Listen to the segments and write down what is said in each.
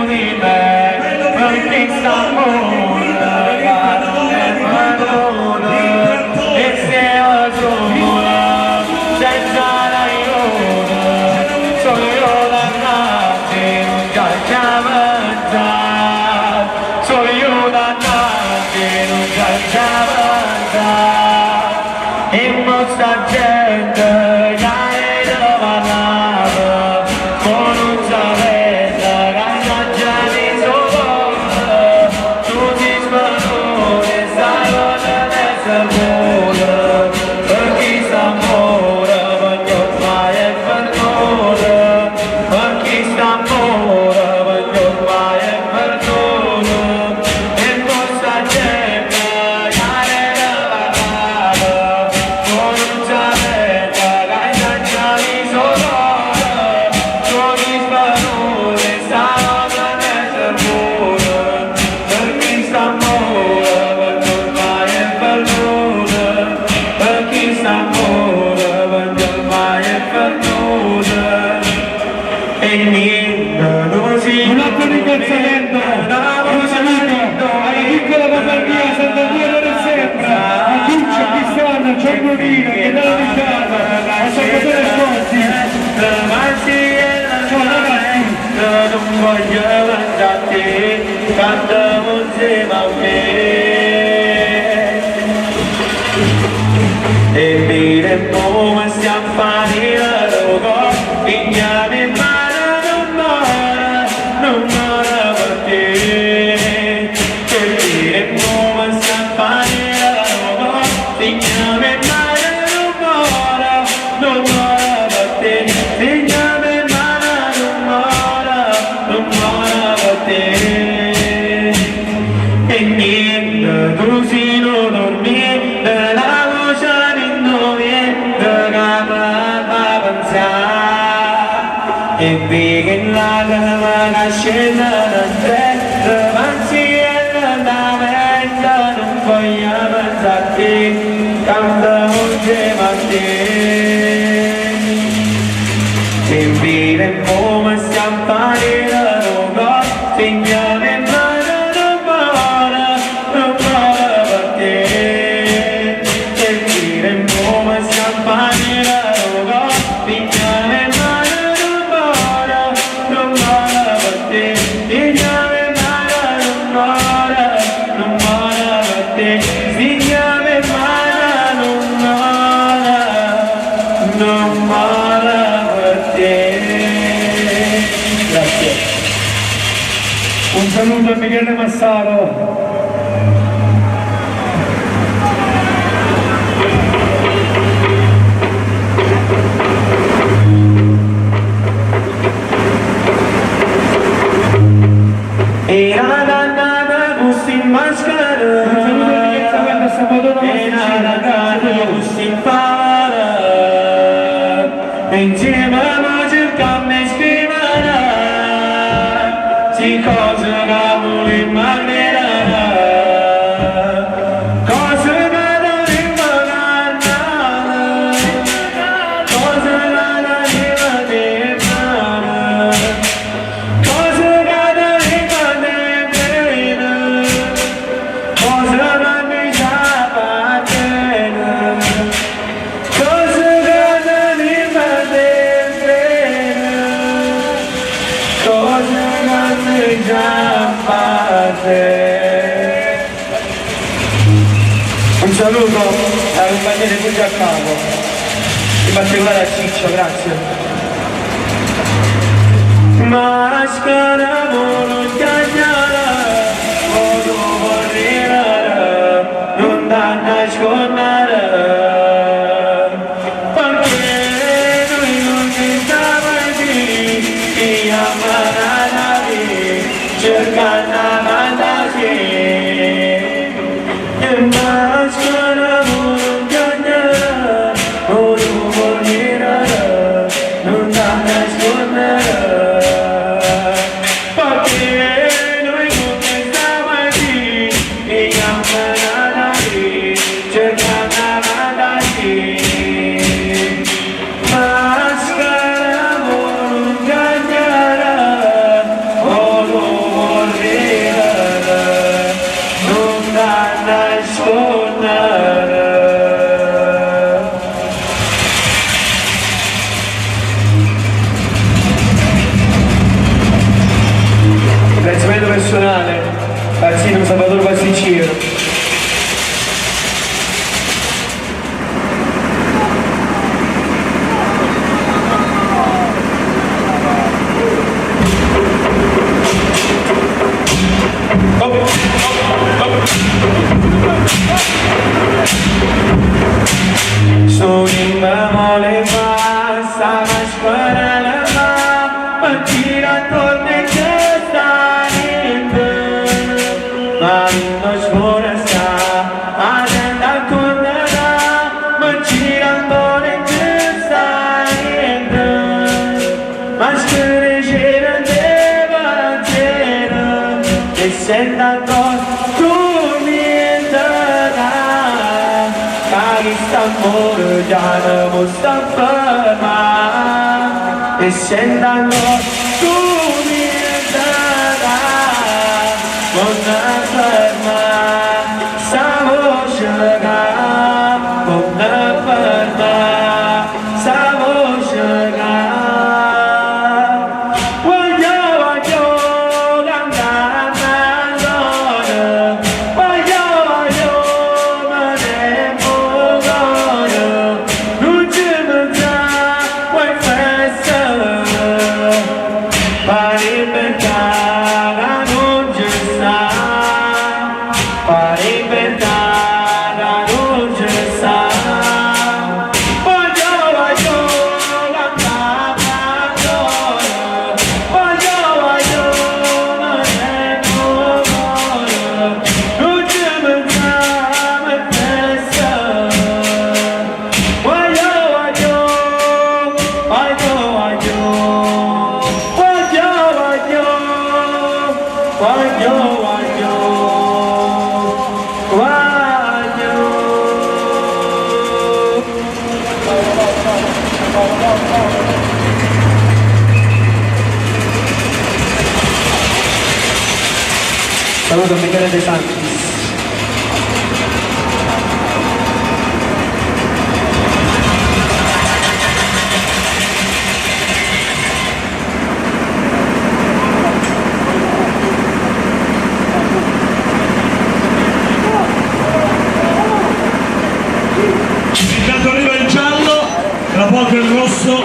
Vulime perché st'ammore ca nun è fernuto e stevo sulo senza n'aiuto so' ghiuto annanze e nun c'aggia penzà so' ghiuto annanze e nun c'aggia penzà e mo sta gente ca aret parlava mo nun sapenno ca c'aggia miso 'o core tu si svenuto e sta cosa t'è servuta per chist'ammore perché ormai è fernuto per chist'ammore perché ormai è fernuto e mo sta gente ca aret parlava mo nun sapenno ca c'aggia miso 'o core tu si svenuto e sta cosa t'è servuta per chist'ammore perché ormai è fernuto per chist'ammore perché ormai è fernuto e niente non si Un altro ringraziamento, un saluto alla piccola compagnia Salvatore sempre, a Duccio, a Cristiano, a Gianluino, a Gaetano Di Carlo, a Salvatore Scotti. Ciao ragazzi! Non voglio pensare a te, cantamo insieme a me. E vede come stiamo a fare pigliare in mano non muore, non muore per te. E vede come stiamo a fare pigliare in mano non muore, non muore per te. Pigliare in mano non muore, non muore per te. E niente, tu si non dormi, la voce non viene, che mi fa pensare. E vedi lacrime che scendono a terra, pensiero da mente, non voglio pensare a te, cantamo insieme a te. E vede come stiamo a fare Signore mano non muore, non muore per te. E vede come stiamo a fare Signore mano non muore, non muore per te. Signore mano non muore, non muore per te. Signore mano non muore, non muore per te. Grazie. Un saluto a Michele Massaro. Era andata così in maschera. Un saluto a Michele Savello, Salvatore Era Massicino, andata grazie a tutti. così in fare. Insieme a cercare di scrivere Si cose che volimmo credere Cose che dovremmo cantare Cose che dovremmo dire Cose che dovremmo dire Cose che mi appartiene Cose che dovremmo dire Cose che mi appartiene. Un saluto alla compagnia di Puglia a Capo, in particolare a Ciccio, grazie. Maschera volo chiacchiera, volo vorrei, non da nascondere. Perché noi non ci stiamo qui, chi ama la vita, cerca una fantasia. E maschera volo chiacchiera, volo vorrei, non da nascondere. Perché noi scende ancora Tu miente ca chist'ammore già non può sta ferma E scende ancora Tu miente ca non ferma Sta voce ca non ferma Sta voce ca Voglio, voglio cantare ancora Voglio, voglio, me ne ancora Non ci pensare, vuoi festa Per libertà che non ci sta Per libertà che non ci sta Voglio, voglio cantare ancora Voglio, voglio, me ne ancora Non ci pensare, festa Voglio, voglio, voglio, voglio Voglio, voglio, voglio, voglio Voglio Saluto Michele De Santis. Intanto arriva il giallo, tra poco il rosso.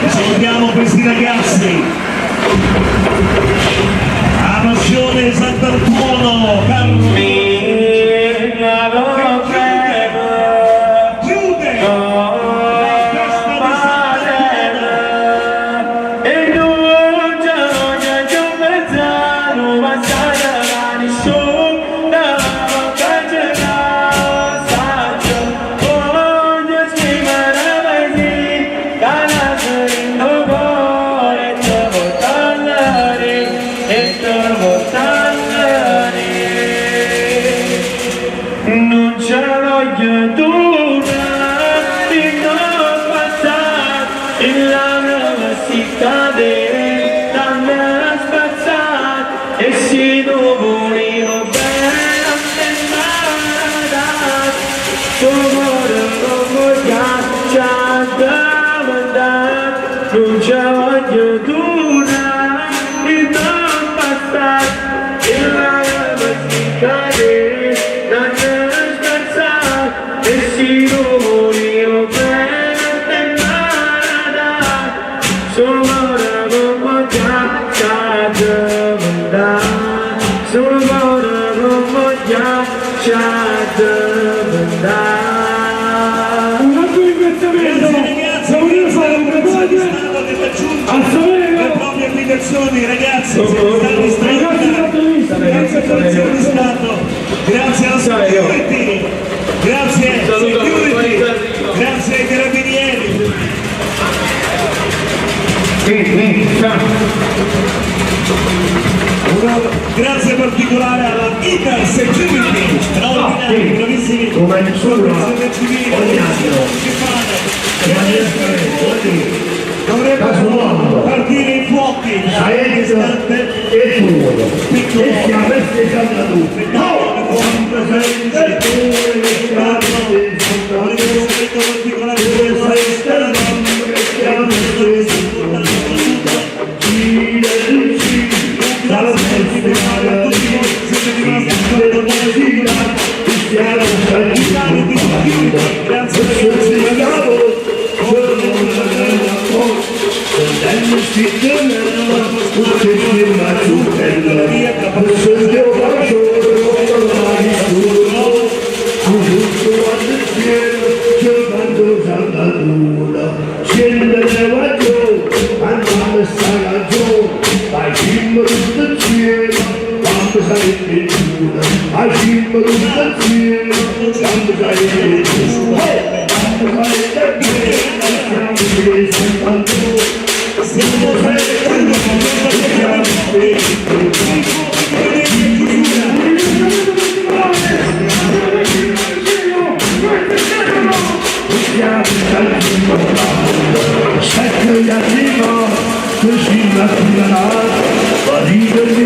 E salutiamo questi ragazzi. La passione Sant'Antuono, Carlo Mi chiude la festa di Sant'Antuono. E non c'è più mezzano, ma sarà nessuno che ce la saggio. Voglio scrivere così, che la cuore te portare, e te portare. Non ce voglio tornare, non passare, e la mia città dammi spazzare, e se tu volevo bene a me tu cuore come ghiaccia da mandare, non ce voglio tornare, non passare, e la mia città dammi spazzare, e se tu volevo bene a me Solo come ghiaccia da mandare, solo come ghiaccia da mandare. Un altro ringraziamento Grazie ragazzi, da volevo grazie fare alla un Polizia di grande Stato che raggiunge al Saverio. le proprie applicazioni, ragazzi, siete stati Grazie straordinari. alla Grazie alla Polizia di Stato, grazie alla Saverio. security, grazie Saluto a security, tutti. grazie ai carabinieri. Sì, sì, Grazie particolare alla Ital Security, straordinari, Sì. bravissimi. Come misura Protezione civile, ogni anno. municipale. E Dovrebbero Casuolo. partire i fuochi da Saetta istante. e Tuoro. Piccolo. E siamo festeggiando tutti. Spettacolo, Un ringraziamento particolare per il Grazie particolare a tutti voi che siete rimasti ancora con noi. Italia di Security, grazie ragazzi.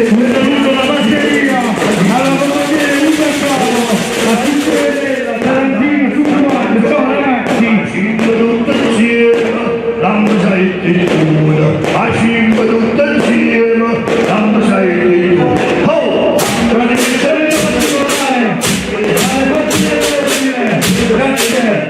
Benvenuto alla batteria, alla compagnia di Luca Cavo, a tutte le Tarantino, tutto quanto, ciao ragazzi! Tradizione particolare, alle forze dell'ordine, grazie!